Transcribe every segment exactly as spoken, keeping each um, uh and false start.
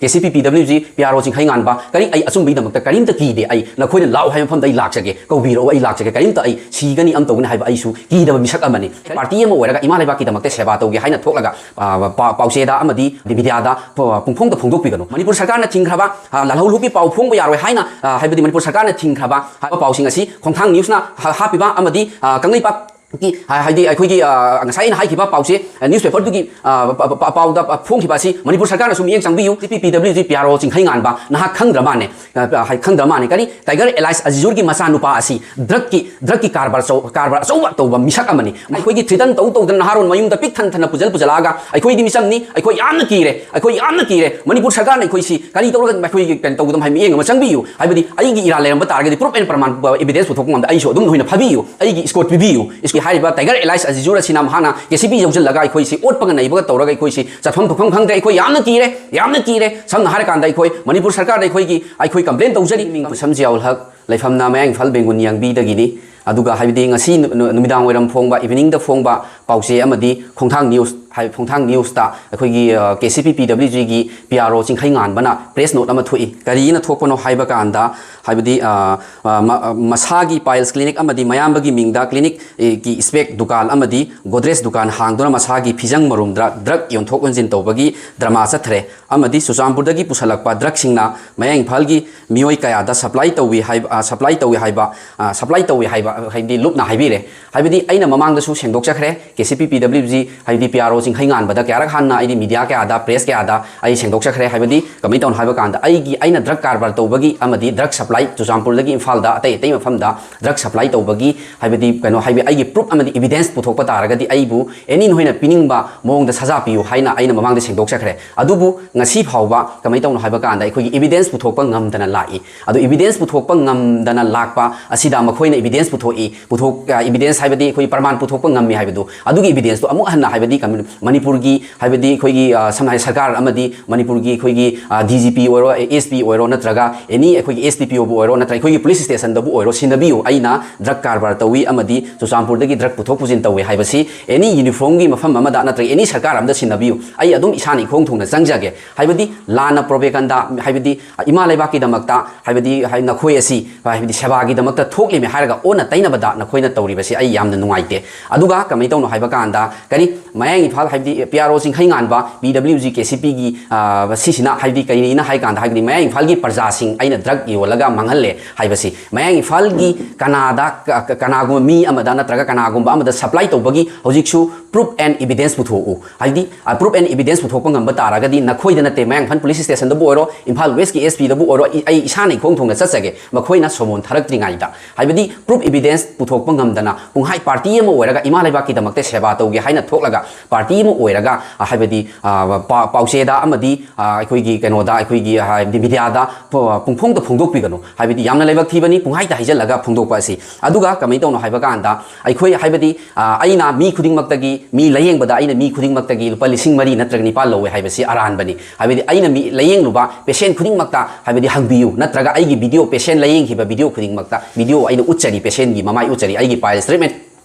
ꯀꯦ C P P W G P R O ꯆꯤꯡꯈꯩꯉꯥꯟꯕ, ꯀꯔꯤ, ꯑꯩ ꯑꯆꯨꯝꯕꯒꯤꯗꯃꯛꯇ ꯀꯔꯤꯝꯇ ꯀꯤꯗꯦ꯫ ꯑꯩ ꯅꯈꯣꯏꯅ ꯂꯥꯛꯑꯣ ꯍꯥꯏꯕ ꯃꯐꯝꯗ ꯑꯩ ꯂꯥꯛꯆꯒꯦ, ꯀꯧꯕꯤꯔꯛꯑꯣ, ꯑꯩ ꯂꯥꯛꯆꯒꯦ, ꯀꯔꯤꯝꯇ ꯑꯩ ꯁꯤꯒꯅꯤ ꯑꯃ ꯇꯧꯒꯅꯤ ꯍꯥꯏꯕ ꯑꯩꯁꯨ ꯀꯤꯗꯕ ꯃꯤꯁꯛ ꯑꯃꯅꯤ꯫ ꯄꯥꯔꯇꯤ ꯑꯃ ꯑꯣꯏꯔꯒ ꯏꯃꯥ ꯂꯩꯕꯥꯛꯀꯤꯗꯃꯛꯇ ꯁꯦꯕꯥ ꯇꯧꯒꯦ ꯍꯥꯏꯅ ꯊꯣꯛꯂꯒ, ꯑ, ꯄꯥ-, ꯄꯥꯎꯆꯦꯗ ꯑꯃꯗꯤ ꯃꯤꯗꯤꯌꯥꯗ ꯄ-, ꯄꯨꯡꯐꯣꯡꯗ ꯐꯣꯡꯗꯣꯛꯄꯤꯒꯅꯨ꯫ ꯃꯅꯤꯄꯨꯔ ꯁꯔꯀꯥꯔꯅ ꯊꯤꯡꯈ꯭ꯔꯕ, ꯑ, ꯂꯥꯜꯍꯧꯂꯨꯞꯀꯤ ꯄꯥꯎ ꯐꯣꯡꯕ ꯌꯥꯔꯣꯏ ꯍꯥꯏꯅ, ꯑ, ꯍꯥꯏꯕꯗꯤ ꯃꯅꯤꯄꯨꯔ ꯁꯔꯀꯥꯔꯅ ꯊꯤꯡꯈ꯭ꯔꯕ ꯍꯥꯏꯕ ꯄꯥꯎꯁꯤꯡ ꯑꯁꯤ ꯈꯣꯡꯊꯥꯡ ꯅ꯭ꯌꯨꯁꯅ ꯍ-, ꯍꯥꯞꯄꯤꯕ ꯑꯃꯗꯤ, ꯑ, ꯀꯪꯂꯩꯄꯥꯛ ꯀꯤ, ꯍꯥꯏ-, ꯍꯥꯏꯗꯤ ꯑꯩꯈꯣꯏꯒꯤ, ꯑ, ꯉꯁꯥꯏ ꯑꯩꯅ ꯍꯥꯏꯈꯤꯕ ꯄꯥꯎꯁꯦ, ꯑ, ꯅ꯭ꯌꯨꯁꯄꯦꯄꯔꯗꯨꯒꯤ, ꯑ, ꯄ-, ꯄ-, ꯄ-, ꯄꯥꯎꯗ, ꯑ, ꯐꯣꯡꯈꯤꯕ ꯑꯁꯤ ꯃꯅꯤꯄꯨꯔ ꯁꯔꯀꯥꯔꯅꯁꯨ ꯃꯤꯠꯌꯦꯡ ꯆꯪꯕꯤꯌꯨ꯫ C P P W G P R O ꯆꯤꯡꯈꯩꯉꯥꯟꯕ, ꯅꯍꯥꯛ ꯈꯪꯗ꯭ꯔ ꯃꯥꯅꯦ, ꯑ, ꯑ, ꯍꯥꯏ-, ꯈꯪꯗ꯭ꯔ ꯃꯥꯅꯦ꯫ ꯀꯔꯤ? ꯇꯥꯏꯒꯔ ꯑꯦꯂꯥꯏꯁ ꯑꯖꯤꯖꯨꯔꯒꯤ ꯃꯆꯥꯅꯨꯄꯥ ꯑꯁꯤ ꯗ꯭ꯔꯒꯀꯤ, ꯗ꯭ꯔꯒꯀꯤ ꯀꯔꯕꯥꯔ ꯆꯧ-, ꯀꯔꯕꯥꯔ ꯑꯆꯧꯕ ꯇꯧꯕ ꯃꯤꯁꯛ ꯑꯃꯅꯤ꯫ ꯑꯩꯈꯣꯏꯒꯤ ꯊ꯭ꯔꯤꯇꯟ ꯇꯧ ꯇꯧꯗꯅ ꯅꯍꯥꯔꯣꯟ ꯃꯌꯨꯝꯗ ꯄꯤꯛ ꯊꯟ ꯊꯟꯅ ꯄꯨꯖꯜ ꯄꯨꯖꯜꯂꯛꯑꯒ ꯑꯩꯈꯣꯏꯗꯤ ꯃꯤꯆꯝꯅꯤ, ꯑꯩꯈꯣꯏ ꯌꯥꯝꯅ ꯀꯤꯔꯦ, ꯑꯩꯈꯣꯏ ꯌꯥꯝꯅ ꯀꯤꯔꯦ꯫ ꯃꯅꯤꯄꯨꯔ ꯁꯔꯀꯥꯔꯅ ꯑꯩꯈꯣꯏꯁꯤ ꯀꯔꯤ ꯇꯧꯔꯒ ꯑꯩꯈꯣꯏꯒꯤ ꯀꯩꯅꯣ ꯇꯧꯒꯗꯕ ꯍꯥꯏꯕ ꯃꯤꯠꯌꯦꯡ ꯑꯃ ꯆꯪꯕꯤꯌꯨ꯫ ꯍꯥꯏꯕꯗꯤ ꯑꯩꯒꯤ ꯏꯔꯥꯜ ꯂꯩꯔꯝꯕ ꯇꯥꯔꯒꯗꯤ ꯄ꯭ꯔꯨꯐ ꯑꯦꯟ ꯄ꯭ꯔꯃꯥꯟ, ꯑ, ꯏꯕꯤꯗꯦꯟꯁ ꯄꯨꯊꯣꯛꯄ ꯉꯝꯗ ꯑꯩꯁꯨ ꯑꯗꯨꯝ ꯅꯣꯏꯅ ꯐꯥꯕꯤꯌꯨ, ꯑꯩꯒꯤ ꯏꯁꯀꯣꯔꯠ ꯄꯤꯕꯤꯌꯨ꯫ ꯏꯁꯀꯤ ꯍꯥꯏꯔꯤꯕ ꯇꯥꯏꯒꯔ ꯑꯦꯂꯥꯏꯁ ꯑꯖꯤꯖꯨꯔ ꯑꯁꯤꯅ ꯃꯍꯥꯛꯅ ꯀꯦ ꯁꯤ ꯕꯤ ꯌꯧꯁꯤꯜꯂꯒ ꯑꯩꯈꯣꯏꯁꯤ ꯑꯣꯠꯄꯒ ꯅꯩꯕꯒ ꯇꯧꯔꯒ ꯑꯩꯈꯣꯏꯁꯤ ꯆꯠꯐꯝ ꯊꯣꯛꯐꯝ ꯈꯪꯗ꯭ꯔꯦ꯫ ꯑꯩꯈꯣꯏ ꯌꯥꯝꯅ ꯀꯤꯔꯦ, ꯌꯥꯝꯅ ꯀꯤꯔꯦ꯫ ꯁꯝꯅ ꯍꯥꯏꯔꯀꯥꯟꯗ ꯑꯩꯈꯣꯏ ꯃꯅꯤꯄꯨꯔ ꯁꯔꯀꯥꯔꯗ ꯑꯩꯈꯣꯏꯒꯤ, ꯑꯩꯈꯣꯏ ꯀꯝꯄ꯭ꯂꯦꯟ ꯇꯧꯖꯔꯤ꯫ ꯃꯤꯡ ꯄꯨꯁꯝ ꯖꯤꯌꯥꯎꯜ ꯍꯛ, ꯂꯩꯐꯝꯅ ꯃꯌꯥꯡ ꯏꯝꯐꯥꯜ ꯕꯦꯡꯒꯨꯟ ꯌꯥꯡꯕꯤꯗꯒꯤꯅꯤ꯫ ꯑꯗꯨꯒ ꯍꯥꯏꯕꯗꯤ ꯉꯁꯤ ꯅꯨ-, ꯅꯨ-, ꯅꯨꯃꯤꯗꯥꯡ ꯋꯥꯏꯔꯝ ꯐꯣꯡꯕ, ꯏꯚꯤꯅꯤꯡꯗ ꯐꯣꯡꯕ ꯄꯥꯎꯆꯦ ꯑꯃꯗꯤ ꯈꯣꯡꯊꯥꯡ ꯅ꯭ꯌꯨꯁ ꯍꯥꯏ-, ꯈꯣꯡꯊꯥꯡ ꯅ꯭ꯌꯨꯁꯇ ꯑꯩꯈꯣꯏꯒꯤ, ꯑ, ꯀꯦ ꯁꯤ ꯄꯤ ꯄꯤ ꯗꯕ꯭ꯂꯤꯎ ꯖꯤꯒꯤ ꯄꯤ ꯑꯥꯔ ꯑꯣ ꯆꯤꯡꯈꯩꯉꯥꯟꯕꯅ ꯄ꯭ꯔꯦꯁ ꯅꯣꯠ ꯑꯃ ꯊꯣꯛꯏ꯫ ꯀꯔꯤꯅ ꯊꯣꯛꯄꯅꯣ ꯍꯥꯏꯕ ꯀꯥꯟꯗ, ꯍꯥꯏꯕꯗꯤ, ꯑ, ꯑ, ꯃ-, ꯑ, ꯃꯁꯥꯒꯤ ꯄꯥꯏꯜꯁ ꯀ꯭ꯂꯤꯅꯤꯛ ꯑꯃꯗꯤ ꯃꯌꯥꯝꯕꯒꯤ ꯃꯤꯡꯗ ꯀ꯭ꯂꯤꯅꯤꯛ, ꯑꯦ, ꯀꯤ ꯏꯁꯄꯦꯛ ꯗꯨꯀꯥꯟ ꯑꯃꯗꯤ ꯒꯣꯗ꯭ꯔꯦꯖ ꯗꯨꯀꯥꯟ ꯍꯥꯡꯗꯨꯅ ꯃꯁꯥꯒꯤ ꯐꯤꯖꯪ ꯃꯔꯨꯝꯗ ꯗ꯭ꯔꯒ ꯌꯣꯟꯊꯣꯛ ꯌꯣꯟꯁꯤꯟ ꯇꯧꯕꯒꯤ ꯗ꯭ꯔꯃꯥ ꯆꯠꯊꯔꯦ꯫ ꯑꯃꯗꯤ ꯆꯨꯔꯆꯥꯟꯄꯨꯔꯗꯒꯤ ꯄꯨꯁꯜꯂꯛꯄ ꯗ꯭ꯔꯒꯁꯤꯡꯅ ꯃꯌꯥꯡ ꯏꯝꯐꯥꯜꯒꯤ ꯃꯤꯑꯣꯏ ꯀꯌꯥꯗ ꯁꯄ꯭ꯂꯥꯏ ꯇꯧꯏ ꯍꯥꯏꯕ, ꯑ, ꯁꯄ꯭ꯂꯥꯏ ꯇꯧꯏ ꯍꯥꯏꯕ, ꯑ, ꯁꯄ꯭ꯂꯥꯏ ꯇꯧꯏ ꯍꯥꯏꯕ, ꯍꯥꯏꯕꯗꯤ ꯂꯨꯞꯅ ꯍꯥꯏꯕꯤꯔꯦ꯫ ꯍꯥꯏꯕꯗꯤ ꯑꯩꯅ ꯃꯃꯥꯡꯗꯁꯨ ꯁꯦꯡꯗꯣꯛꯆꯈ꯭ꯔꯦ, ꯀꯦ C P P W G, ꯍꯥꯏꯕꯗꯤ ꯄꯤ ꯑꯥꯔ ꯑꯣ ꯆꯤꯡꯈꯩꯉꯥꯟꯕꯗ ꯀꯌꯥꯔꯛ ꯍꯥꯟꯅ ꯑꯩꯗꯤ ꯃꯤꯗꯤꯌꯥ ꯀꯌꯥꯗ, ꯄ꯭ꯔꯦꯁ ꯀꯌꯥꯗ ꯑꯩ ꯁꯦꯡꯗꯣꯛꯆꯈ꯭ꯔꯦ꯫ ꯍꯥꯏꯕꯗꯤ ꯀꯃꯥꯏꯅ ꯇꯧꯅꯣ ꯍꯥꯏꯕ ꯀꯥꯟꯗ ꯑꯩꯒꯤ, ꯑꯩꯅ ꯗ꯭ꯔꯒ ꯀꯔꯕꯥꯔ ꯇꯧꯕꯒꯤ ꯑꯃꯗꯤ ꯗ꯭ꯔꯒ ꯁꯄ꯭ꯂꯥꯏ ꯆꯨꯔꯆꯥꯟꯄꯨꯔꯗꯒꯤ ꯏꯝꯐꯥꯜꯗ ꯑꯇꯩ ꯑꯇꯩ ꯃꯐꯝꯗ ꯗ꯭ꯔꯒ ꯁꯄ꯭ꯂꯥꯏ ꯇꯧꯕꯒꯤ ꯍꯥꯏꯕꯗꯤ ꯀꯩꯅꯣ ꯍꯥꯏꯕꯗꯤ ꯑꯩꯒꯤ ꯄ꯭ꯔꯨꯐ ꯑꯃꯗꯤ ꯏꯕꯤꯗꯦꯟꯁ ꯄꯨꯊꯣꯛꯄ ꯇꯥꯔꯒꯗꯤ ꯑꯩꯕꯨ ꯑꯦꯅꯤ ꯅꯈꯣꯏꯅ ꯄꯤꯅꯤꯡꯕ ꯃꯑꯣꯡꯗ ꯁꯖꯥ ꯄꯤꯌꯨ ꯍꯥꯏꯅ ꯑꯩꯅ ꯃꯃꯥꯡꯗ ꯁꯦꯡꯗꯣꯛꯆꯈ꯭ꯔꯦ꯫ ꯑꯗꯨꯕꯨ ꯉꯁꯤ ꯐꯥꯎꯕ ꯀꯃꯥꯏꯅ ꯇꯧꯅꯣ ꯍꯥꯏꯕ ꯀꯥꯟꯗ ꯑꯩꯈꯣꯏꯒꯤ ꯏꯕꯤꯗꯦꯟꯁ ꯄꯨꯊꯣꯛꯄ ꯉꯝꯗꯅ ꯂꯥꯛꯏ꯫ ꯑꯗꯨ ꯏꯕꯤꯗꯦꯟꯁ ꯄꯨꯊꯣꯛꯄ ꯉꯝꯗꯅ ꯂꯥꯛꯄ ꯑꯁꯤꯗ ꯃꯈꯣꯏꯅ ꯏꯕꯤꯗꯦꯟꯁ ꯄꯨꯊꯣꯛꯏ, ꯄꯨꯊꯣꯛ-, ꯑ, ꯏꯕꯤꯗꯦꯟꯁ ꯍꯥꯏꯕꯗꯤ ꯑꯩꯈꯣꯏ ꯄ꯭ꯔꯃꯥꯟ ꯄꯨꯊꯣꯛꯄ ꯉꯝꯃꯤ ꯍꯥꯏꯕꯗꯨ, ꯑꯗꯨꯒꯤ ꯏꯕꯤꯗꯦꯟꯁꯇꯨ ꯑꯃꯨꯛ ꯍꯟꯅ ꯍꯥꯏꯕꯗꯤ ꯀꯝ-, ꯃꯅꯤꯄꯨꯔꯒꯤ, ꯍꯥꯏꯕꯗꯤ ꯑꯩꯈꯣꯏꯒꯤ, ꯑ, ꯁꯝꯅ ꯍꯥꯏ ꯁꯔꯀꯥꯔ ꯑꯃꯗꯤ ꯃꯅꯤꯄꯨꯔꯒꯤ ꯑꯩꯈꯣꯏꯒꯤ, ꯑ, D G P ꯑꯣꯏꯔꯣ, S P ꯑꯣꯏꯔꯣ, ꯅꯠꯇ꯭ꯔꯒ any ꯑꯩꯈꯣꯏꯒꯤ S D P Oꯕꯨ ꯑꯣꯏꯔꯣ, ꯅꯠꯇ꯭ꯔꯒ ꯑꯩꯈꯣꯏꯒꯤ ꯄꯨꯂꯤꯁ ꯁ꯭ꯇꯦꯁꯟꯗꯕꯨ ꯑꯣꯏꯔꯣ, ꯁꯤꯟꯅꯕꯤꯌꯨ, ꯑꯩꯅ ꯗ꯭ꯔꯒ ꯀꯔꯕꯥꯔ ꯇꯧꯏ ꯑꯃꯗꯤ ꯆꯨꯔꯆꯥꯟꯄꯨꯔꯗꯒꯤ ꯗ꯭ꯔꯒ ꯄꯨꯊꯣꯛ ꯄꯨꯁꯤꯟ ꯇꯧꯏ ꯍꯥꯏꯕꯁꯤ any ꯌꯨꯅꯤꯐꯣꯔꯝꯒꯤ ꯃꯐꯝ ꯑꯃꯗ ꯅꯠꯇ꯭ꯔꯒ any ꯁꯔꯀꯥꯔ ꯑꯃꯗ ꯁꯤꯟꯅꯕꯤꯌꯨ, ꯑꯩ ꯑꯗꯨꯝ ꯏꯁꯥꯅ ꯏꯈꯣꯡ ꯊꯨꯡꯅ ꯆꯪꯖꯒꯦ꯫ ꯍꯥꯏꯕꯗꯤ ꯂꯥꯟꯅ ꯄ꯭ꯔꯣꯄꯦꯒꯟꯗꯥ, ꯍꯥꯏꯕꯗꯤ ꯏꯃꯥ ꯂꯩꯕꯥꯛꯀꯤꯗꯃꯛꯇ, ꯍꯥꯏꯕꯗꯤ ꯍꯥꯏ-, ꯅꯈꯣꯏ ꯑꯁꯤ, ꯍꯥꯏꯕꯗꯤ ꯁꯦꯕꯥꯒꯤꯗꯃꯛꯇ ꯊꯣꯛꯂꯤꯃꯦ ꯍꯥꯏꯔꯒ ꯑꯣꯟꯅ ꯇꯩꯅꯕꯗ ꯅꯈꯣꯏꯅ ꯇꯧꯔꯤꯕꯁꯤ ꯑꯩ ꯌꯥꯝꯅ ꯅꯨꯡꯉꯥꯏꯇꯦ꯫ ꯑꯗꯨꯒ ꯀꯃꯥꯏꯅ ꯇꯧꯅꯣ ꯍꯥꯏꯕ ꯀꯥꯟꯗ, ꯀꯔꯤ, ꯃꯌꯥꯡ ꯏꯝꯐꯥꯜ, ꯍꯥꯏꯕꯗꯤ P R O Chingkheinganba, P W G, K C P ꯒꯤ, ꯑ, ꯁꯤꯁꯤꯅ, ꯍꯥꯏꯕꯗꯤ ꯀꯔꯤꯅ ꯍꯥꯏ ꯀꯥꯟꯗ, ꯍꯥꯏꯕꯗꯤ ꯃꯌꯥꯡ ꯏꯝꯐꯥꯜꯒꯤ ꯄ꯭ꯔꯖꯥꯁꯤꯡ ꯑꯩꯅ ꯗ꯭ꯔꯒ ꯌꯣꯜꯂꯒ ꯃꯥꯡꯍꯜꯂꯦ ꯍꯥꯏꯕꯁꯤ, ꯃꯌꯥꯡ ꯏꯝꯐꯥꯜꯒꯤ ꯀꯅꯥꯗ, ꯀ-, ꯀ-, ꯀꯅꯥꯒꯨꯝꯕ ꯃꯤ ꯑꯃꯗ ꯅꯠꯇ꯭ꯔꯒ ꯀꯅꯥꯒꯨꯝꯕ ꯑꯃꯗ supply ꯇꯧꯕꯒꯤ ꯍꯧꯖꯤꯛꯁꯨ proof and evidence ꯄꯨꯊꯣꯛꯎ꯫ ꯍꯥꯏꯕꯗꯤ, ꯑ, proof and evidence ꯄꯨꯊꯣꯛꯄ ꯉꯝꯕ ꯇꯥꯔꯒꯗꯤ ꯅꯈꯣꯏꯗ ꯅꯠꯇꯦ, ꯃꯌꯥꯡ ꯏꯝꯐꯥꯜ ꯄꯨꯂꯤꯁ ꯁ꯭ꯇꯦꯁꯟꯗꯕꯨ ꯑꯣꯏꯔꯣ, ꯏꯝꯐꯥꯜ West ꯀꯤ S P ꯗꯕꯨ ꯑꯣꯏꯔꯣ, ꯏ-, ꯑꯩ ꯏꯁꯥꯅ ꯏꯈꯣꯡ ꯊꯣꯡꯅ ꯆꯠꯆꯒꯦ, ꯃꯈꯣꯏꯅ ꯁꯣꯃꯣꯟ ꯊꯥꯔꯛꯇ꯭ꯔꯤꯉꯩꯗ꯫ ꯍꯥꯏꯕꯗꯤ proof evidence ꯄꯨꯊꯣꯛꯄ ꯉꯝꯗꯅ ꯄꯨꯡꯍꯥꯏ ꯄꯥꯔꯇꯤ ꯑꯃ ꯑꯣꯏꯔꯒ ꯏꯃꯥ ꯂꯩꯕꯥꯛꯀꯤꯗꯃꯛꯇ ꯁꯦꯕꯥ ꯇꯧꯒꯦ ꯍꯥꯏꯅ ꯊꯣꯛꯂꯒ ꯄꯥꯔꯇꯤ ꯑꯃ ꯑꯣꯏꯔꯒ, ꯑ, ꯍꯥꯏꯕꯗꯤ, ꯑ, ꯄꯥ-, ꯄꯥꯎꯆꯦꯗ ꯑꯃꯗꯤ, ꯑ, ꯑꯩꯈꯣꯏꯒꯤ ꯀꯩꯅꯣꯗ, ꯑꯩꯈꯣꯏꯒꯤ, ꯍꯥꯏꯕꯗꯤ ꯃꯤꯗꯤꯌꯥꯗ ꯄ-, ꯄꯨꯡꯐꯣꯡꯗ ꯐꯣꯡꯗꯣꯛꯄꯤꯒꯅꯨ꯫ ꯍꯥꯏꯕꯗꯤ ꯌꯥꯝꯅ ꯂꯥꯏꯕꯛ ꯊꯤꯕꯅꯤ ꯄꯨꯡꯍꯥꯏꯇ ꯍꯥꯏꯖꯤꯜꯂꯒ ꯐꯣꯡꯗꯣꯛꯄ ꯑꯁꯤ꯫ ꯑꯗꯨꯒ ꯀꯃꯥꯏꯅ ꯇꯧꯅꯣ ꯍꯥꯏꯕ ꯀꯥꯟꯗ, ꯑꯩꯈꯣꯏ, ꯍꯥꯏꯕꯗꯤ, ꯑ, ꯑꯩꯅ ꯃꯤ ꯈꯨꯗꯤꯡꯃꯛꯇꯒꯤ, ꯃꯤ ꯂꯥꯌꯦꯡꯕꯗ ꯑꯩꯅ ꯃꯤ ꯈꯨꯗꯤꯡꯃꯛꯇꯒꯤ ꯂꯨꯄꯥ ꯂꯤꯁꯤꯡ ꯃꯔꯤ ꯅꯠꯇ꯭ꯔꯒ ꯅꯤꯄꯥꯜ ꯂꯧꯋꯦ ꯍꯥꯏꯕꯁꯤ ꯑꯔꯥꯟꯕꯅꯤ꯫ ꯍꯥꯏꯕꯗꯤ ꯑꯩꯅ ꯃꯤ ꯂꯥꯌꯦꯡꯂꯨꯕ patient ꯈꯨꯗꯤꯡꯃꯛꯇ, ꯍꯥꯏꯕꯗꯤ ꯍꯪꯕꯤꯌꯨ, ꯅꯠꯇ꯭ꯔꯒ ꯑꯩꯒꯤ video, patient ꯂꯥꯌꯦꯡꯈꯤꯕ video ꯈꯨꯗꯤꯡꯃꯛꯇ video ꯑꯩꯅ ꯎꯠꯆꯔꯤ, patient ꯒꯤ ꯃꯃꯥꯏ ꯎꯠꯆꯔꯤ, ꯑꯩꯒꯤ piles treatment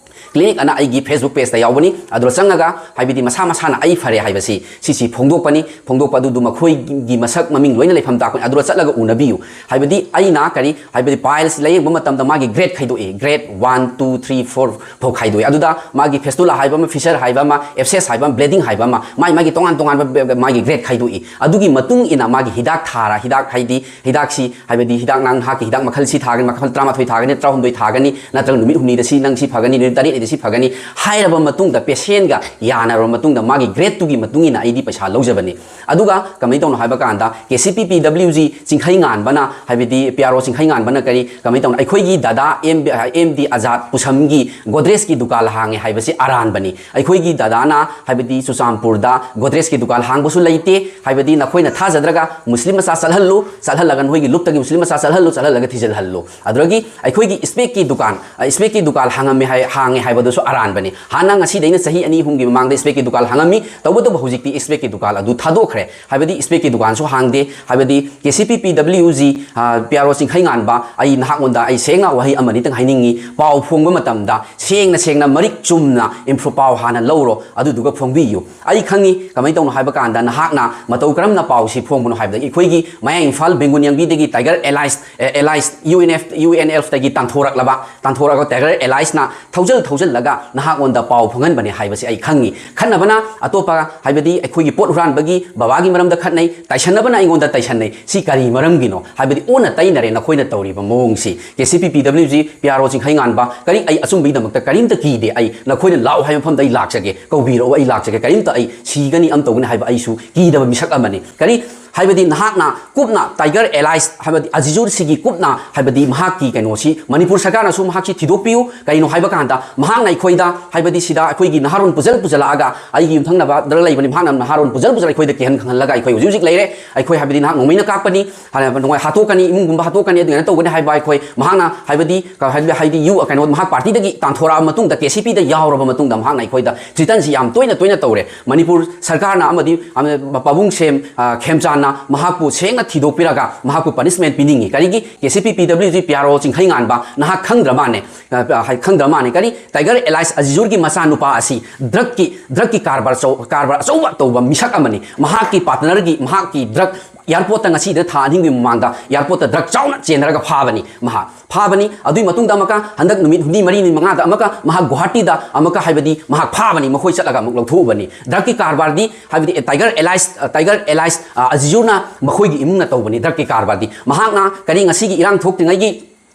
clinic ꯑꯅ ꯑꯩꯒꯤ Facebook page ꯇ ꯌꯥꯎꯕꯅꯤ꯫ ꯑꯗꯨꯗ ꯆꯪꯉꯒ, ꯍꯥꯏꯕꯗꯤ ꯃꯁꯥ ꯃꯁꯥꯅ ꯑꯩ ꯐꯔꯦ ꯍꯥꯏꯕꯁꯤ ꯁꯤꯁꯤ ꯐꯣꯡꯗꯣꯛꯄꯅꯤ꯫ ꯐꯣꯡꯗꯣꯛꯄ ꯑꯗꯨꯗꯨ ꯃꯈꯣꯏꯒꯤ ꯃꯁꯛ ꯃꯃꯤꯡ ꯂꯣꯏꯅ ꯂꯩꯐꯝ ꯇꯥꯛꯄꯅꯤ꯫ ꯑꯗꯨꯗ ꯆꯠꯂꯒ ꯎꯅꯕꯤꯌꯨ꯫ ꯍꯥꯏꯕꯗꯤ ꯑꯩꯅ ꯀꯔꯤ, ꯍꯥꯏꯕꯗꯤ piles ꯂꯥꯌꯦꯡꯕ ꯃꯇꯝꯗ ꯃꯥꯒꯤ grade ꯈꯥꯏꯗꯣꯛꯏ, grade one, two, three, four ꯐꯥꯎ ꯈꯥꯏꯗꯣꯛꯏ꯫ ꯑꯗꯨꯗ ꯃꯥꯒꯤ fistula ꯍꯥꯏꯕ ꯑꯃ, fissure ꯍꯥꯏꯕ ꯑꯃ, abscess ꯍꯥꯏꯕ ꯑꯃ, bleeding ꯍꯥꯏꯕ ꯑꯃ, ꯃꯥꯒꯤ, ꯃꯥꯒꯤ ꯇꯣꯉꯥꯟ ꯇꯣꯉꯥꯟꯕ ꯕ-, ꯃꯥꯒꯤ grade ꯈꯥꯏꯗꯣꯛꯏ꯫ ꯑꯗꯨꯒꯤ ꯃꯇꯨꯡ ꯏꯟꯅ ꯃꯥꯒꯤ ꯍꯤꯗꯥꯛ ꯊꯥꯔ, ꯍꯤꯗꯥꯛ ꯍꯥꯏꯗꯤ ꯍꯤꯗꯥꯛꯁꯤ, ꯍꯥꯏꯕꯗꯤ ꯍꯤꯗꯥꯛ ꯅꯪ ꯅꯍꯥꯛꯀꯤ ꯍꯤꯗꯥꯛ ꯃꯈꯜ ꯁꯤ ꯊꯥꯒꯅꯤ, ꯃꯈꯜ ꯇꯔꯥꯃꯥꯊꯣꯏ ꯊꯥꯒꯅꯤ, ꯇꯔꯥꯍꯨꯝꯗꯣꯏ ꯊꯥꯒꯅꯤ, ꯅꯠꯇ꯭ꯔꯒ ꯅꯨꯃꯤꯠ ꯍꯨꯝꯅꯤꯗ ꯁꯤ ꯅꯪ ꯁꯤ ꯐꯒꯅꯤ, ꯅꯨꯃꯤꯠ ꯇꯔꯦꯠꯅꯤꯗ ꯁꯤ ꯐꯒꯅꯤ ꯍꯥꯏꯔꯕ ꯃꯇꯨꯡꯗ, patient ꯒ ꯌꯥꯅꯔꯕ ꯃꯇꯨꯡꯗ ꯃꯥꯒꯤ grade ꯇꯨꯒꯤ ꯃꯇꯨꯡ ꯏꯟꯅ ꯑꯩꯗꯤ ꯄꯩꯁꯥ ꯂꯧꯖꯕꯅꯤ꯫ ꯑꯗꯨꯒ ꯀꯃꯥꯏꯅ ꯇꯧꯅꯣ ꯍꯥꯏꯕ ꯀꯥꯟꯗ, K C P P W G ꯆꯤꯡꯈꯩꯉꯥꯟꯕꯅ, ꯍꯥꯏꯕꯗꯤ P R O ꯆꯤꯡꯈꯩꯉꯥꯟꯕꯅ ꯀꯔꯤ, ꯀꯃꯥꯏꯅ ꯇꯧꯅꯣ, ꯑꯩꯈꯣꯏꯒꯤ ꯗꯗꯥ M, M D ꯑꯖꯥꯗ ꯄꯨꯁꯝꯒꯤ ꯒꯣꯗ꯭ꯔꯦꯖꯀꯤ ꯗꯨꯀꯥꯟ ꯍꯥꯡꯉꯦ ꯍꯥꯏꯕꯁꯤ ꯑꯔꯥꯟꯕꯅꯤ꯫ ꯑꯩꯈꯣꯏꯒꯤ ꯗꯗꯥꯅ, ꯍꯥꯏꯕꯗꯤ ꯆꯨꯔꯆꯥꯟꯄꯨꯔꯗ ꯒꯣꯗ꯭ꯔꯦꯖꯀꯤ ꯗꯨꯀꯥꯟ ꯍꯥꯡꯕꯁꯨ ꯂꯩꯇꯦ꯫ ꯍꯥꯏꯕꯗꯤ ꯅꯈꯣꯏꯅ ꯊꯥꯖꯗ꯭ꯔꯒ ꯃꯨꯁꯂꯤꯝ ꯃꯆꯥ ꯆꯠꯍꯜꯂꯨ, ꯆꯠꯍꯜꯂꯒ ꯅꯈꯣꯏꯒꯤ ꯂꯨꯞꯇꯒꯤ ꯃꯨꯁꯂꯤꯝ ꯃꯆꯥ ꯆꯠꯍꯜꯂꯨ, ꯆꯠꯍꯜꯂꯒ ꯊꯤꯖꯤꯜꯍꯜꯂꯨ꯫ ꯑꯗꯨꯗꯒꯤ ꯑꯩꯈꯣꯏꯒꯤ ꯏꯁꯄꯦꯛꯀꯤ ꯗꯨꯀꯥꯟ, ꯑ, ꯏꯁꯄꯦꯛꯀꯤ ꯗꯨꯀꯥꯟ ꯍꯥꯡꯉꯝꯃꯦ ꯍꯥꯏ, ꯍꯥꯡꯉꯦ ꯍꯥꯏꯕꯗꯨꯁꯨ ꯑꯔꯥꯟꯕꯅꯤ꯫ ꯍꯥꯟꯅ ꯉꯁꯤꯗꯩꯅ ꯆꯍꯤ ꯑꯅꯤ ꯑꯍꯨꯝꯒꯤ ꯃꯃꯥꯡꯗ ꯏꯁꯄꯦꯛꯀꯤ ꯗꯨꯀꯥꯟ ꯍꯥꯡꯉꯝꯃꯤ, ꯇꯧꯕꯇꯕꯨ ꯍꯧꯖꯤꯛꯇꯤ ꯏꯁꯄꯦꯛꯀꯤ ꯗꯨꯀꯥꯟ ꯑꯗꯨ ꯊꯥꯗꯣꯛꯈ꯭ꯔꯦ꯫ ꯍꯥꯏꯕꯗꯤ ꯏꯁꯄꯦꯛꯀꯤ ꯗꯨꯀꯥꯟꯁꯨ ꯍꯥꯡꯗꯦ, ꯍꯥꯏꯕꯗꯤ K C P P W G P R O ꯆꯤꯡꯈꯩꯉꯥꯟꯕ, ꯑꯩ ꯅꯍꯥꯛꯉꯣꯟꯗ ꯑꯩ ꯁꯦꯡꯅ ꯋꯥꯍꯩ ꯑꯃꯅꯤꯇꯪ ꯍꯥꯏꯅꯤꯡꯉꯤ꯫ ꯄꯥꯎ ꯐꯣꯡꯕ ꯃꯇꯝꯗ ꯁꯦꯡꯅ ꯁꯦꯡꯅ ꯃꯔꯤꯛ ꯆꯨꯝꯅ ꯏꯝꯐ꯭ꯔꯣ ꯄꯥꯎ ꯍꯥꯟꯅ ꯂꯧꯔꯣ, ꯑꯗꯨꯗꯨꯒ ꯐꯣꯡꯕꯤꯌꯨ꯫ ꯑꯩ ꯈꯪꯉꯤ ꯀꯃꯥꯏꯅ ꯇꯧꯅꯣ ꯍꯥꯏꯕ ꯀꯥꯟꯗ, ꯅꯍꯥꯛꯅ ꯃꯇꯧ ꯀꯔꯝꯅ ꯄꯥꯎꯁꯤ ꯐꯣꯡꯕꯅꯣ ꯍꯥꯏꯕꯗ, ꯑꯩꯈꯣꯏꯒꯤ ꯃꯌꯥꯡ ꯏꯝꯐꯥꯜ ꯕꯦꯡꯒꯨꯟ ꯌꯥꯡꯕꯤꯗꯒꯤ tiger Alice, uh, Alice U N F, U N L ꯑꯦꯐꯇꯒꯤ ꯇꯥꯟꯊꯣꯔꯛꯂꯕ, ꯇꯥꯟꯊꯣꯔꯛꯑꯒ ꯇꯥꯏꯒꯔ ꯑꯦꯂꯥꯏꯁꯅ ꯊꯧꯖꯜ ꯊꯧꯖꯜꯂꯒ ꯅꯍꯥꯛꯉꯣꯟꯗ ꯄꯥꯎ ꯐꯪꯍꯟꯕꯅꯦ ꯍꯥꯏꯕꯁꯤ ꯑꯩ ꯈꯪꯉꯤ꯫ ꯈꯠꯅꯕꯅ ꯑꯇꯣꯞꯄ, ꯍꯥꯏꯕꯗꯤ ꯑꯩꯈꯣꯏꯒꯤ ꯄꯣꯠ ꯍꯨꯔꯥꯟꯕꯒꯤ ꯕꯕꯥꯒꯤ ꯃꯔꯝꯗ ꯈꯠꯅꯩ, ꯇꯥꯏꯁꯟꯅꯕꯅ ꯑꯩꯉꯣꯟꯗ ꯇꯥꯏꯁꯟꯅꯩ꯫ ꯁꯤ ꯀꯔꯤ ꯃꯔꯝꯒꯤꯅꯣ? ꯍꯥꯏꯕꯗꯤ ꯑꯣꯟꯅ ꯇꯩꯅꯔꯦ ꯅꯈꯣꯏꯅ ꯇꯧꯔꯤꯕ ꯃꯑꯣꯡꯁꯤ꯫ K C P P W G P R O ꯆꯤꯡꯈꯩꯉꯥꯟꯕ, ꯀꯔꯤ, ꯑꯩ ꯑꯆꯨꯝꯕꯒꯤꯗꯃꯛꯇ ꯀꯔꯤꯝꯇ ꯀꯤꯗꯦ꯫ ꯑꯩ ꯅꯈꯣꯏꯅ ꯂꯥꯛꯑꯣ ꯍꯥꯏꯕ ꯃꯐꯝꯗ ꯑꯩ ꯂꯥꯛꯆꯒꯦ, ꯀꯧꯕꯤꯔꯛꯑꯣ, ꯑꯩ ꯂꯥꯛꯆꯒꯦ, ꯀꯔꯤꯝꯇ ꯑꯩ ꯁꯤꯒꯅꯤ ꯑꯃ ꯇꯧꯒꯅꯤ ꯍꯥꯏꯕ ꯑꯩꯁꯨ ꯀꯤꯗꯕ ꯃꯤꯁꯛ ꯑꯃꯅꯤ꯫ ꯀꯔꯤ ꯍꯥꯏꯕꯗꯤ ꯅꯍꯥꯛꯅ ꯀꯨꯞꯅ ꯇꯥꯏꯒꯔ ꯑꯦꯂꯥꯏꯁ, ꯍꯥꯏꯕꯗꯤ ꯑꯖꯤꯖꯨꯔꯁꯤꯒꯤ ꯀꯨꯞꯅ, ꯍꯥꯏꯕꯗꯤ ꯃꯍꯥꯛꯀꯤ ꯀꯩꯅꯣꯁꯤ ꯃꯅꯤꯄꯨꯔ ꯁꯔꯀꯥꯔꯅꯁꯨ ꯃꯍꯥꯛꯁꯤ ꯊꯤꯗꯣꯛꯄꯤꯌꯨ꯫ ꯀꯩꯅꯣ ꯍꯥꯏꯕ ꯀꯥꯟꯗ, ꯃꯍꯥꯛꯅ ꯑꯩꯈꯣꯏꯗ, ꯍꯥꯏꯕꯗꯤ ꯁꯤꯗ ꯑꯩꯈꯣꯏꯒꯤ ꯅꯍꯥꯔꯣꯟ ꯄꯨꯖꯜ ꯄꯨꯖꯜꯂꯛꯑꯒ, ꯑꯩꯒꯤ ꯌꯨꯝꯊꯪꯅꯕꯗ ꯂꯩꯕꯅꯤ, ꯃꯍꯥꯛꯅ ꯅꯍꯥꯔꯣꯟ ꯄꯨꯖꯜ ꯄꯨꯖꯜ ꯑꯩꯈꯣꯏꯗ ꯀꯤꯍꯟ ꯈꯪꯍꯜꯂꯒ ꯑꯩꯈꯣꯏ ꯍꯧꯖꯤꯛ ꯍꯧꯖꯤꯛ ꯂꯩꯔꯦ꯫ ꯑꯩꯈꯣꯏ, ꯍꯥꯏꯕꯗꯤ ꯅꯍꯥꯛ ꯅꯣꯡꯃꯩꯅ ꯀꯥꯞꯀꯅꯤ, ꯍꯥꯏꯅ ꯅꯣꯡꯃꯩ ꯍꯥꯠꯇꯣꯛꯀꯅꯤ, ꯏꯃꯨꯡꯒꯨꯝꯕ ꯍꯥꯠꯇꯣꯛꯀꯅꯤ, ꯑꯗꯨꯃꯥꯏꯅ ꯇꯧꯒꯅꯤ ꯍꯥꯏꯕ ꯑꯩꯈꯣꯏ, ꯃꯍꯥꯛꯅ, ꯍꯥꯏꯕꯗꯤ, ꯍꯥꯏꯕꯗꯤ, ꯍꯥꯏꯗꯤ ꯌꯨ, ꯀꯩꯅꯣ, ꯃꯍꯥꯛ ꯄꯥꯔꯇꯤꯗꯒꯤ ꯇꯥꯟꯊꯣꯔꯛꯑ ꯃꯇꯨꯡꯗ, ꯀꯦ ꯁꯤ ꯄꯤꯗ ꯌꯥꯎꯔꯕ ꯃꯇꯨꯡꯗ ꯃꯍꯥꯛꯅ ꯑꯩꯈꯣꯏꯗ ꯊ꯭ꯔꯤꯇꯟꯁꯤ ꯌꯥꯝ ꯇꯣꯏꯅ ꯇꯣꯏꯅ ꯇꯧꯔꯦ꯫ ꯃꯅꯤꯄꯨꯔ ꯁꯔꯀꯥꯔꯅ ꯑꯃꯗꯤ, ꯑꯃ-, ꯄꯥꯕꯨꯡꯁꯦꯝ, ꯑ, ꯈꯦꯝꯆꯥꯟꯅ ꯃꯍꯥꯛꯄꯨ ꯁꯦꯡꯅ ꯊꯤꯗꯣꯛꯄꯤꯔꯒ ꯃꯍꯥꯛꯄꯨ ꯄꯅꯤꯁꯃꯦꯟ ꯄꯤꯅꯤꯡꯉꯤ꯫ ꯀꯔꯤꯒꯤ? K C P P W G P R O ꯆꯤꯡꯈꯩꯉꯥꯟꯕ ꯅꯍꯥꯛ ꯈꯪꯗ꯭ꯔ ꯃꯥꯅꯦ, ꯑ, ꯍꯥꯏ-, ꯈꯪꯗ꯭ꯔ ꯃꯥꯅꯦ꯫ ꯀꯔꯤ? ꯇꯥꯏꯒꯔ ꯑꯦꯂꯥꯏꯁ ꯑꯖꯤꯖꯨꯔꯒꯤ ꯃꯆꯥꯅꯨꯄꯥ ꯑꯁꯤ ꯗ꯭ꯔꯒꯀꯤ, ꯗ꯭ꯔꯒꯀꯤ ꯀꯔꯕꯥꯔ ꯆꯧ-, ꯀꯔꯕꯥꯔ ꯑꯆꯧꯕ ꯇꯧꯕ ꯃꯤꯁꯛ ꯑꯃꯅꯤ꯫ ꯃꯍꯥꯛꯀꯤ ꯄꯥꯔꯠꯅꯔꯒꯤ, ꯃꯍꯥꯛꯀꯤ ꯗ꯭ꯔꯒ ꯑꯦꯌꯥꯔꯄꯣꯔꯠꯇ ꯉꯁꯤꯗ ꯊꯥ ꯑꯅꯤꯒꯤ ꯃꯃꯥꯡꯗ ꯑꯦꯌꯥꯔꯄꯣꯔꯠꯇ ꯗ꯭ꯔꯒ ꯆꯥꯎꯅ ꯆꯦꯟꯅꯔꯒ ꯐꯥꯕꯅꯤ ꯃꯍꯥꯛ꯫ ꯐꯥꯕꯅꯤ꯫ ꯑꯗꯨꯒꯤ ꯃꯇꯨꯡꯗ ꯑꯃꯨꯛꯀ ꯍꯟꯗꯛ ꯅꯨꯃꯤꯠ ꯍꯨꯝꯅꯤ ꯃꯔꯤꯅꯤ ꯃꯉꯥꯗ ꯑꯃꯨꯛꯀ ꯃꯍꯥꯛ ꯒꯨꯋꯥꯍꯥꯇꯤꯗ ꯑꯃꯨꯛꯀ, ꯍꯥꯏꯕꯗꯤ, ꯃꯍꯥꯛ ꯐꯥꯕꯅꯤ, ꯃꯈꯣꯏ ꯆꯠꯂꯒ ꯑꯃꯨꯛ ꯂꯧꯊꯣꯛꯎꯕꯅꯤ꯫ ꯗ꯭ꯔꯒꯀꯤ ꯀꯔꯕꯥꯔꯗꯤ, ꯍꯥꯏꯕꯗꯤ, ꯇꯥꯏꯒꯔ ꯑꯦꯂꯥꯏꯁ, ꯇꯥꯏꯒꯔ ꯑꯦꯂꯥꯏꯁ, ꯑ, ꯑꯖꯤꯖꯨꯔꯅ ꯃꯈꯣꯏꯒꯤ ꯏꯃꯨꯡꯅ ꯇꯧꯕꯅꯤ ꯗ꯭ꯔꯒꯀꯤ ꯀꯔꯕꯥꯔꯗꯤ꯫ ꯃꯍꯥꯛꯅ ꯀꯔꯤ, ꯉꯁꯤꯒꯤ ꯏꯔꯥꯡ ꯊꯣꯛꯇ꯭ꯔꯤꯉꯩꯒꯤ,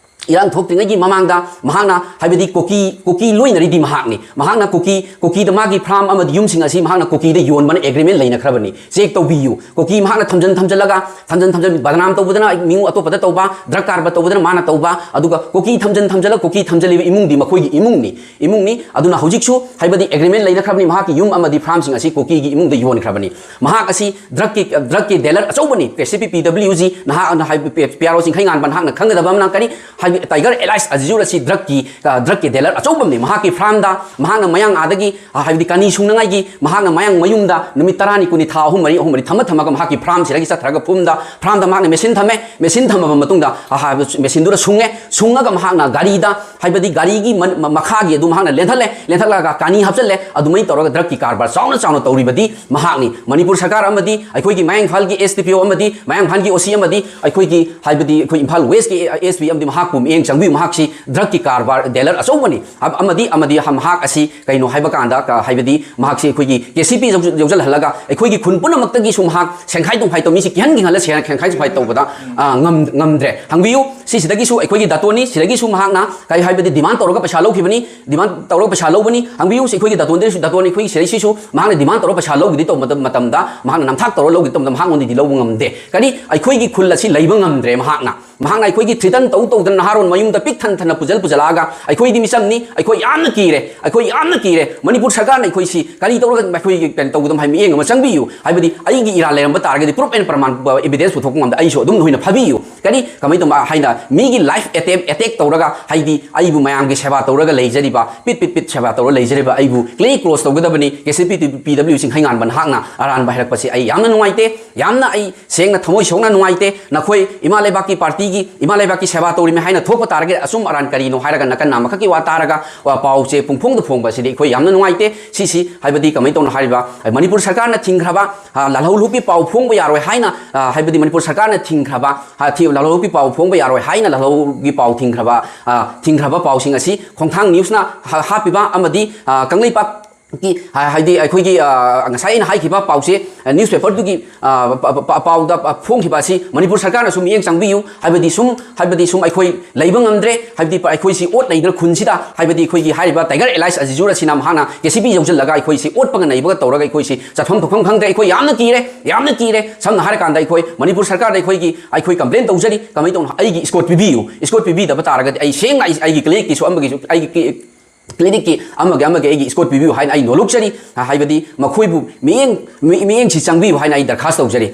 ꯏꯔꯥꯡ ꯊꯣꯛꯇ꯭ꯔꯤꯉꯩꯒꯤ ꯃꯃꯥꯡꯗ ꯃꯍꯥꯛꯅ, ꯍꯥꯏꯕꯗꯤ, ꯀꯨꯀꯤ, ꯀꯨꯀꯤ ꯂꯣꯏꯅꯔꯤꯗꯤ ꯃꯍꯥꯛꯅꯤ꯫ ꯃꯍꯥꯛꯅ ꯀꯨꯀꯤ, ꯀꯨꯀꯤꯗ ꯃꯥꯒꯤ ꯐꯥꯔꯝ ꯑꯃꯗꯤ ꯌꯨꯝꯁꯤꯡ ꯑꯁꯤ ꯃꯍꯥꯛꯅ ꯀꯨꯀꯤꯗ ꯌꯣꯟꯕꯅ ꯑꯦꯒ꯭ꯔꯤꯃꯦꯟ ꯂꯩꯅꯈ꯭ꯔꯕꯅꯤ꯫ ꯆꯦꯛ ꯇꯧꯕꯤꯌꯨ꯫ ꯀꯨꯀꯤ ꯃꯍꯥꯛꯅ ꯊꯝꯖꯟ ꯊꯝꯖꯜꯂꯒ, ꯊꯝꯖꯟ ꯊꯝꯖꯟ, ꯕꯗꯅꯥꯝ ꯇꯧꯕꯗꯅ ꯃꯤꯉꯨ ꯑꯇꯣꯞꯄꯗ ꯇꯧꯕ, ꯗ꯭ꯔꯒ ꯀꯔꯕꯥꯔ ꯇꯧꯕꯗꯅ ꯃꯥꯅ ꯇꯧꯕ, ꯑꯗꯨꯒ ꯀꯨꯀꯤ ꯊꯝꯖꯟ ꯊꯝꯖꯜꯂ ꯀꯨꯀꯤ ꯊꯝꯖꯜꯂꯤꯕ ꯏꯃꯨꯡꯗꯤ ꯃꯈꯣꯏꯒꯤ ꯏꯃꯨꯡꯅꯤ, ꯏꯃꯨꯡꯅꯤ꯫ ꯑꯗꯨꯅ ꯍꯧꯖꯤꯛꯁꯨ, ꯍꯥꯏꯕꯗꯤ, ꯑꯦꯒ꯭ꯔꯤꯃꯦꯟ ꯂꯩꯅꯈ꯭ꯔꯕꯅꯤ, ꯃꯍꯥꯛꯀꯤ ꯌꯨꯝ ꯑꯃꯗꯤ ꯐꯥꯔꯝꯁꯤꯡ ꯑꯁꯤ ꯀꯨꯀꯤꯒꯤ ꯏꯃꯨꯡꯗ ꯌꯣꯟꯈ꯭ꯔꯕꯅꯤ꯫ ꯃꯍꯥꯛ ꯑꯁꯤ ꯗ꯭ꯔꯒꯀꯤ, ꯗ꯭ꯔꯒꯀꯤ ꯗꯦꯂꯔ ꯑꯆꯧꯕꯅꯤ꯫ ꯀꯦ C P P W G, ꯅꯍꯥꯛꯅ ꯍꯥꯏꯕ ꯄꯤ-, ꯄꯤ ꯑꯥꯔ ꯑꯣ ꯆꯤꯡꯈꯩꯉꯥꯟꯕ, ꯅꯍꯥꯛꯅ ꯈꯪꯒꯗꯕ ꯑꯃꯅ ꯀꯔꯤ? ꯍꯥꯏꯕꯗꯤ, Tiger Elias Azizur ꯑꯁꯤ ꯗ꯭ꯔꯛꯀꯤ ꯗ꯭ꯔꯛꯀꯤ ꯗꯦꯂꯔ ꯑꯆꯧꯕ ꯑꯃꯅꯤ꯫ ꯃꯍꯥꯛꯀꯤ ꯐꯥꯔꯝꯗ ꯃꯍꯥꯛꯅ ꯃꯌꯥꯡ ꯑꯥꯗꯒꯤ, ꯍꯥꯏꯕꯗꯤ ꯀꯥꯅꯤ ꯁꯨꯡꯅꯉꯥꯏꯒꯤ, ꯃꯍꯥꯛꯅ ꯃꯌꯥꯡ ꯃꯌꯨꯝꯗ ꯅꯨꯃꯤꯠ ꯇꯔꯥꯅꯤ, ꯀꯨꯟꯅꯤ, ꯊꯥ ꯑꯍꯨꯝ ꯃꯔꯤ, ꯑꯍꯨꯝ ꯃꯔꯤ ꯊꯝꯃ ꯊꯝꯃꯒ ꯃꯍꯥꯛꯀꯤ ꯐꯥꯔꯝꯁꯤꯗꯒꯤ ꯆꯠꯊꯔꯒ ꯐꯨꯝꯗ, ꯐꯥꯔꯝꯗ ꯃꯍꯥꯛꯅ ꯃꯦꯁꯤꯟ ꯊꯝꯃꯦ꯫ ꯃꯦꯁꯤꯟ ꯊꯝꯃꯕ ꯃꯇꯨꯡꯗ, ꯃꯦꯁꯤꯟꯗꯨꯗ ꯁꯨꯡꯉꯦ꯫ ꯁꯨꯡꯉꯒ ꯃꯍꯥꯛꯅ ꯒꯥꯔꯤꯗ, ꯍꯥꯏꯕꯗꯤ ꯒꯥꯔꯤꯒꯤ ꯃꯈꯥꯒꯤ ꯑꯗꯨ ꯃꯍꯥꯛꯅ ꯂꯦꯟꯊꯠꯂꯦ꯫ ꯂꯦꯟꯊꯠꯂꯒ ꯀꯥꯅꯤ ꯍꯥꯞꯆꯜꯂꯦ꯫ ꯑꯗꯨꯃꯥꯏꯅ ꯇꯧꯔꯒ ꯗ꯭ꯔꯛꯀꯤ ꯀꯔꯕꯥꯔ ꯆꯥꯎꯅ ꯆꯥꯎꯅ ꯇꯧꯔꯤꯕꯗꯤ ꯃꯍꯥꯛꯅꯤ꯫ ꯃꯅꯤꯄꯨꯔ ꯁꯔꯀꯥꯔ ꯑꯃꯗꯤ ꯑꯩꯈꯣꯏꯒꯤ ꯃꯌꯥꯡ ꯏꯝꯐꯥꯜꯒꯤ S D P O ꯑꯃꯗꯤ ꯃꯌꯥꯡ ꯏꯝꯐꯥꯜꯒꯤ O C ꯑꯃꯗꯤ ꯑꯩꯈꯣꯏꯒꯤ, ꯍꯥꯏꯕꯗꯤ ꯑꯩꯈꯣꯏ ꯏꯝꯐꯥꯜ ꯋꯦꯁꯀꯤ S P ꯑꯃꯗꯤ ꯃꯍꯥꯛꯄꯨ ꯃꯤꯠꯌꯦꯡ ꯆꯪꯕꯤꯌꯨ꯫ ꯃꯍꯥꯛꯁꯤ ꯗ꯭ꯔꯛꯀꯤ ꯀꯔꯕꯥꯔ ꯗꯦꯂꯔ ꯑꯆꯧꯕꯅꯤ꯫ ꯑꯃꯗꯤ, ꯑꯃꯗꯤ ꯃꯍꯥꯛ ꯑꯁꯤ ꯀꯩꯅꯣ ꯍꯥꯏꯕ ꯀꯥꯟꯗ, ꯍꯥꯏꯕꯗꯤ ꯃꯍꯥꯛꯁꯤ ꯑꯩꯈꯣꯏꯒꯤ K C P ꯌꯧꯁꯤꯜꯍꯜꯂꯒ ꯑꯩꯈꯣꯏꯒꯤ ꯈꯨꯟ ꯄꯨꯝꯅꯃꯛꯇꯒꯤꯁꯨ ꯃꯍꯥꯛ ꯁꯦꯡꯈꯥꯏ ꯇꯨꯝꯈꯥꯏ ꯇꯧ-, ꯃꯤꯁꯤ ꯀꯤꯍꯟ ꯀꯤꯍꯜꯂ ꯁꯦꯡ-, ꯁꯦꯡꯈꯥꯏ ꯇꯨꯝꯈꯥꯏ ꯇꯧꯕꯗ, ꯑ, ꯉꯝ-, ꯉꯝꯗ꯭ꯔꯦ꯫ ꯍꯪꯕꯤꯌꯨ, ꯁꯤꯁꯤꯗꯒꯤꯁꯨ ꯑꯩꯈꯣꯏꯒꯤ ꯗꯥꯇꯣꯟꯅꯤ꯫ ꯁꯤꯗꯒꯤꯁꯨ ꯃꯍꯥꯛꯅ ꯀꯔꯤ ꯍꯥꯏꯕꯗꯤ ꯗꯤꯃꯥꯟ ꯇꯧꯔꯒ ꯄꯩꯁꯥ ꯂꯧꯈꯤꯕꯅꯤ꯫ ꯗꯤꯃꯥꯟ ꯇꯧꯔꯒ ꯄꯩꯁꯥ ꯂꯧꯕꯅꯤ꯫ ꯍꯪꯕꯤꯌꯨ, ꯑꯩꯈꯣꯏꯒꯤ ꯗꯥꯇꯣꯟꯗꯁꯨ, ꯗꯥꯇꯣꯟ ꯑꯩꯈꯣꯏꯒꯤ ꯁꯤꯗꯩꯁꯤꯁꯨ ꯃꯍꯥꯛꯅ ꯗꯤꯃꯥꯟ ꯇꯧꯔꯒ ꯄꯩꯁꯥ ꯂꯧꯈꯤꯗꯣꯏ ꯇꯧꯕ ꯃꯇꯝ-, ꯃꯇꯝꯗ, ꯃꯍꯥꯛꯅ ꯅꯝꯊꯥꯛ ꯇꯧꯔꯒ ꯂꯧꯈꯤꯗꯣꯏ ꯇꯧꯕꯗ ꯃꯍꯥꯛꯉꯣꯟꯗꯗꯤ ꯂꯧꯕ ꯉꯝꯗꯦ꯫ ꯀꯔꯤ, ꯑꯩꯈꯣꯏꯒꯤ ꯈꯨꯜ ꯑꯁꯤ ꯂꯩꯕ ꯉꯝꯗ꯭ꯔꯦ꯫ ꯃꯍꯥꯛꯅ, ꯃꯍꯥꯛꯅ ꯑꯩꯈꯣꯏꯒꯤ threaten ꯇꯧ ꯇꯧꯗꯅ ꯅꯍꯥꯔꯣꯟ ꯃꯌꯨꯝꯗ ꯄꯤꯛ ꯊꯟ ꯊꯟꯅ ꯄꯨꯖꯜ ꯄꯨꯖꯜꯂꯛꯑꯒ ꯑꯩꯈꯣꯏꯗꯤ ꯃꯤꯆꯝꯅꯤ, ꯑꯩꯈꯣꯏ ꯌꯥꯝꯅ ꯀꯤꯔꯦ, ꯑꯩꯈꯣꯏ ꯌꯥꯝꯅ ꯀꯤꯔꯦ꯫ ꯃꯅꯤꯄꯨꯔ ꯁꯔꯀꯥꯔꯅ ꯑꯩꯈꯣꯏꯁꯤ ꯀꯔꯤ ꯇꯧꯔꯒ ꯑꯩꯈꯣꯏꯒꯤ ꯀꯩꯅꯣ ꯇꯧꯒꯗꯕ ꯍꯥꯏꯕ ꯃꯤꯠꯌꯦꯡ ꯑꯃ ꯆꯪꯕꯤꯌꯨ꯫ ꯍꯥꯏꯕꯗꯤ ꯑꯩꯒꯤ ꯏꯔꯥꯜ ꯂꯩꯔꯝꯕ ꯇꯥꯔꯒꯗꯤ proof and ꯄ꯭ꯔꯃꯥꯟ, evidence ꯄꯨꯊꯣꯛꯄ ꯉꯝꯗ ꯑꯩꯁꯨ ꯑꯗꯨꯝ ꯅꯣꯏꯅ ꯐꯥꯕꯤꯌꯨ꯫ ꯀꯔꯤ, ꯀꯃꯥꯏꯅ ꯇꯧꯕ ꯍꯥꯏꯅ ꯃꯤꯒꯤ life attempt, attack ꯇꯧꯔꯒ, ꯍꯥꯏꯗꯤ ꯑꯩꯕꯨ ꯃꯌꯥꯝꯒꯤ ꯁꯦꯕꯥ ꯇꯧꯔꯒ ꯂꯩꯖꯔꯤꯕ, ꯄꯤꯠ ꯄꯤꯠ ꯄꯤꯠ ꯁꯦꯕꯥ ꯇꯧꯔꯒ ꯂꯩꯖꯔꯤꯕ ꯑꯩꯕꯨ clearly close ꯇꯧꯒꯗꯕꯅꯤ꯫ K C P P W Chingkheinganba ꯅꯍꯥꯛꯅ ꯑꯔꯥꯟꯕ ꯍꯥꯏꯔꯛꯄꯁꯤ ꯑꯩ ꯌꯥꯝꯅ ꯅꯨꯡꯉꯥꯏꯇꯦ꯫ ꯌꯥꯝꯅ ꯑꯩ ꯁꯦꯡꯅ ꯊꯃꯣꯏ ꯁꯣꯛꯅ ꯅꯨꯡꯉꯥꯏꯇꯦ꯫ ꯅꯈꯣꯏ ꯏꯃꯥ ꯂꯩꯕꯥꯛꯀꯤ ꯄꯥꯔꯇꯤꯒꯤ, ꯏꯃꯥ ꯂꯩꯕꯥꯛꯀꯤ ꯁꯦꯕꯥ ꯇꯧꯔꯤꯃꯦ ꯍꯥꯏꯅ ꯊꯣꯛꯄ ꯇꯥꯔꯒꯗꯤ ꯑꯆꯨꯝ ꯑꯔꯥꯟ ꯀꯔꯤꯅꯣ ꯍꯥꯏꯔꯒ ꯅꯥꯀꯟ ꯅꯥꯝꯃꯈꯛꯀꯤ ꯋꯥ ꯇꯥꯔꯒ, ꯋꯥ, ꯄꯥꯎꯁꯦ ꯄꯨꯡꯐꯣꯡꯗ ꯐꯣꯡꯕ ꯑꯁꯤꯗꯤ ꯑꯩꯈꯣꯏ ꯌꯥꯝꯅ ꯅꯨꯡꯉꯥꯏꯇꯦ꯫ ꯁꯤꯁꯤ ꯍꯥꯏꯕꯗꯤ ꯀꯃꯥꯏꯅ ꯇꯧꯅ ꯍꯥꯏꯔꯤꯕ, ꯃꯅꯤꯄꯨꯔ ꯁꯔꯀꯥꯔꯅ ꯊꯤꯡꯈ꯭ꯔꯕ, ꯑ, ꯂꯥꯜꯍꯧꯂꯨꯞꯀꯤ ꯄꯥꯎ ꯐꯣꯡꯕ ꯌꯥꯔꯣꯏ ꯍꯥꯏꯅ, ꯑ, ꯍꯥꯏꯕꯗꯤ ꯃꯅꯤꯄꯨꯔ ꯁꯔꯀꯥꯔꯅ ꯊꯤꯡꯈ꯭ꯔꯕ, ꯑ, ꯊꯤ-, ꯂꯥꯜꯍꯧꯂꯨꯞꯀꯤ ꯄꯥꯎ ꯐꯣꯡꯕ ꯌꯥꯔꯣꯏ ꯍꯥꯏꯅ ꯂꯥꯜꯍꯧꯒꯤ ꯄꯥꯎ ꯊꯤꯡꯈ꯭ꯔꯕ, ꯑ, ꯊꯤꯡꯈ꯭ꯔꯕ ꯄꯥꯎꯁꯤꯡ ꯑꯁꯤ ꯈꯣꯡꯊꯥꯡ ꯅ꯭ꯌꯨꯁꯅ ꯍꯥ-, ꯍꯥꯞꯄꯤꯕ ꯑꯃꯗꯤ, ꯑ, ꯀꯪꯂꯩꯄꯥꯛ ꯀꯤ, ꯍꯥ-, ꯍꯥꯏꯗꯤ ꯑꯩꯈꯣꯏꯒꯤ, ꯑ, ꯉꯁꯥꯏ ꯑꯩꯅ ꯍꯥꯏꯈꯤꯕ ꯄꯥꯎꯁꯦ, ꯑ, newspaperꯗꯨꯒꯤ, ꯑ, ꯄ-, ꯄ-, ꯄ-, ꯄꯥꯎꯗ, ꯑ, ꯐꯣꯡꯈꯤꯕ ꯑꯁꯤ ꯃꯅꯤꯄꯨꯔ ꯁꯔꯀꯥꯔꯅꯁꯨ ꯃꯤꯠꯌꯦꯡ ꯆꯪꯕꯤꯌꯨ꯫ ꯍꯥꯏꯕꯗꯤ ꯁꯨꯝ, ꯍꯥꯏꯕꯗꯤ ꯁꯨꯝ ꯑꯩꯈꯣꯏ ꯂꯩꯕ ꯉꯝꯗ꯭ꯔꯦ, ꯍꯥꯏꯕꯗꯤ ꯄ-, ꯑꯩꯈꯣꯏꯁꯤ ꯑꯣꯠ ꯂꯩꯗꯅ ꯈꯨꯟꯁꯤꯗ, ꯍꯥꯏꯕꯗꯤ ꯑꯩꯈꯣꯏꯒꯤ ꯍꯥꯏꯔꯤꯕ Tiger Elias Azizur ꯑꯁꯤꯅ ꯃꯍꯥꯛꯅ K C P ꯌꯧꯁꯤꯜꯂꯒ ꯑꯩꯈꯣꯏꯁꯤ ꯑꯣꯠꯄꯒ ꯅꯩꯕꯒ ꯇꯧꯔꯒ ꯑꯩꯈꯣꯏꯁꯤ ꯆꯠꯐꯝ ꯊꯣꯛꯐꯝ ꯈꯪꯗ꯭ꯔꯦ꯫ ꯑꯩꯈꯣꯏ ꯌꯥꯝꯅ ꯀꯤꯔꯦ, ꯌꯥꯝꯅ ꯀꯤꯔꯦ꯫ ꯁꯝꯅ ꯍꯥꯏꯔꯀꯥꯟꯗ ꯑꯩꯈꯣꯏ ꯃꯅꯤꯄꯨꯔ ꯁꯔꯀꯥꯔꯗ ꯑꯩꯈꯣꯏꯒꯤ, ꯑꯩꯈꯣꯏ complain ꯇꯧꯖꯔꯤ꯫ ꯀꯃꯥꯏꯅ ꯇꯧꯅꯣ? ꯑꯩꯒꯤ escort ꯄꯤꯕꯤꯌꯨ꯫ Escort ꯄꯤꯕꯤꯗꯕ ꯇꯥꯔꯒꯗꯤ ꯑꯩ ꯁꯦꯡꯅ ꯑꯩ, ꯑꯩꯒꯤ clinicꯀꯤꯁꯨ ꯑꯃꯒꯤꯁꯨ, ꯑꯩꯒꯤ clinicꯀꯤ ꯑꯃꯒꯤ ꯑꯃꯒꯤ ꯑꯩꯒꯤ escort ꯄꯤꯕꯤꯌꯨ ꯍꯥꯏꯅ ꯑꯩ ꯅꯣꯂꯨꯛꯆꯔꯤ꯫ ꯍꯥꯏꯕꯗꯤ ꯃꯈꯣꯏꯕꯨ ꯃꯤꯠꯌꯦꯡ, ꯃꯤ-, ꯃꯤꯠꯌꯦꯡꯁꯤ ꯆꯪꯕꯤꯌꯨ ꯍꯥꯏꯅ ꯑꯩ ꯗꯔꯈꯥꯁ ꯇꯧꯖꯔꯤ꯫